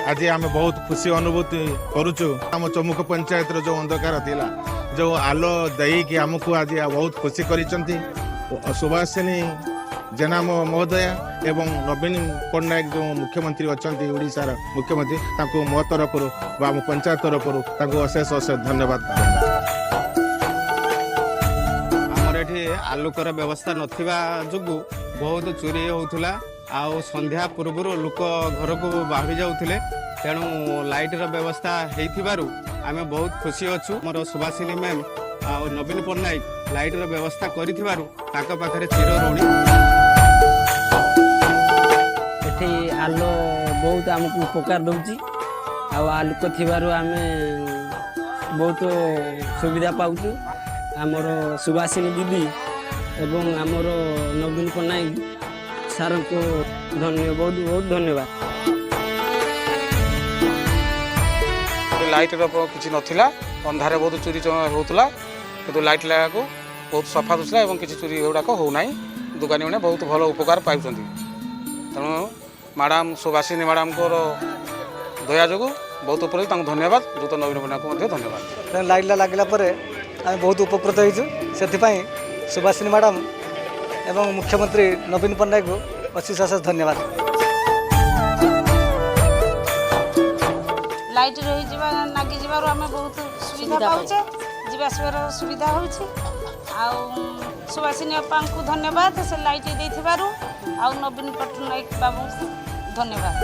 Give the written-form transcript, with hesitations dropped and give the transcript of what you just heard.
ଆଜି ଆମେ ବହୁତ ଖୁସି ଅନୁଭୂତି କରୁଛୁ। ଆମ ଚମୁଖ ପଞ୍ଚାୟତର ଯେଉଁ ଅନ୍ଧକାର ଥିଲା, ଯେଉଁ ଆଲୋ ଦେଇକି ଆମକୁ ଆଜି ବହୁତ ଖୁସି କରିଛନ୍ତି ସୁବାସିନୀ ଜେନା ମହୋଦୟା ଏବଂ ନବୀନ ପଟ୍ଟନାୟକ, ଯେଉଁ ମୁଖ୍ୟମନ୍ତ୍ରୀ ଅଛନ୍ତି, ଓଡ଼ିଶାର ମୁଖ୍ୟମନ୍ତ୍ରୀ, ତାଙ୍କୁ ମୋ ତରଫରୁ ବା ଆମ ପଞ୍ଚାୟତ ତରଫରୁ ତାଙ୍କୁ ଅଶେଷ ଅଶେଷ ଧନ୍ୟବାଦ। ଆମର ଏଠି ଆଲୋକର ବ୍ୟବସ୍ଥା ନଥିବା ଯୋଗୁଁ ବହୁତ ଚୋରି ହେଉଥିଲା ଆଉ ସନ୍ଧ୍ୟା ପୂର୍ବରୁ ଲୋକ ଘରକୁ ବାହାରି ଯାଉଥିଲେ। ତେଣୁ ଲାଇଟ୍ର ବ୍ୟବସ୍ଥା ହେଇଥିବାରୁ ଆମେ ବହୁତ ଖୁସି ଅଛୁ। ଆମର ସୁବାସିନୀ ମ୍ୟାମ୍ ଆଉ ନବୀନ ପଟ୍ଟନାୟକ ଲାଇଟ୍ର ବ୍ୟବସ୍ଥା କରିଥିବାରୁ ତାଙ୍କ ପାଖରେ ଚିର ଋଣୀ। ଏଠି ଆଲୋ ବହୁତ ଆମକୁ ଉପକାର ଦେଉଛି ଆଉ ଆଲୋକ ଥିବାରୁ ଆମେ ବହୁତ ସୁବିଧା ପାଉଛୁ। ଆମର ସୁବାସିନୀ ଦିଦି ଏବଂ ଆମର ନବୀନ ପଟ୍ଟନାୟକ ସାର୍ଙ୍କୁ ଧନ୍ୟ, ବହୁତ ବହୁତ ଧନ୍ୟବାଦ। ଲାଇଟ୍ର କିଛି ନଥିଲା, ଅନ୍ଧାରେ ବହୁତ ଚୋରି ହେଉଥିଲା। କିନ୍ତୁ ଲାଇଟ୍ ଲାଗାକୁ ବହୁତ ସଫା ଦିଶୁଥିଲା ଏବଂ କିଛି ଚୋରି ଏଗୁଡ଼ାକ ହେଉନାହିଁ। ଦୋକାନୀମାନେ ବହୁତ ଭଲ ଉପକାର ପାଉଛନ୍ତି। ତେଣୁ ମ୍ୟାଡ଼ାମ୍, ସୁବାସିନୀ ମ୍ୟାଡ଼ାମଙ୍କର ଦୟା ଯୋଗୁଁ ବହୁତ ଉପରେ ତାଙ୍କୁ ଧନ୍ୟବାଦ। ଦ୍ରୁତ ନବୀନ ପଟ୍ଟନାୟକଙ୍କୁ ମଧ୍ୟ ଧନ୍ୟବାଦ। ତେଣୁ ଲାଇଟ୍ଟା ଲାଗିଲା ପରେ ଆମେ ବହୁତ ଉପକୃତ ହେଇଛୁ। ସେଥିପାଇଁ ସୁବାସିନୀ ମ୍ୟାଡ଼ାମ୍ ଏବଂ ମୁଖ୍ୟମନ୍ତ୍ରୀ ନବୀନ ପଟ୍ଟନାୟକଙ୍କୁ ଅଶେଷ ଅଶେଷ ଧନ୍ୟବାଦ। ଲାଇଟ୍ ରହିଯିବା, ଲାଗିଯିବାରୁ ଆମେ ବହୁତ ସୁବିଧା ପାଉଛେ। ଯିବା ଆସିବାର ସୁବିଧା ହେଉଛି। ଆଉ ସୁବାସିନୀ ଅପାଙ୍କୁ ଧନ୍ୟବାଦ ସେ ଲାଇଟ୍ ଦେଇଥିବାରୁ, ଆଉ ନବୀନ ପଟ୍ଟନାୟକ ବାବୁଙ୍କୁ ଧନ୍ୟବାଦ।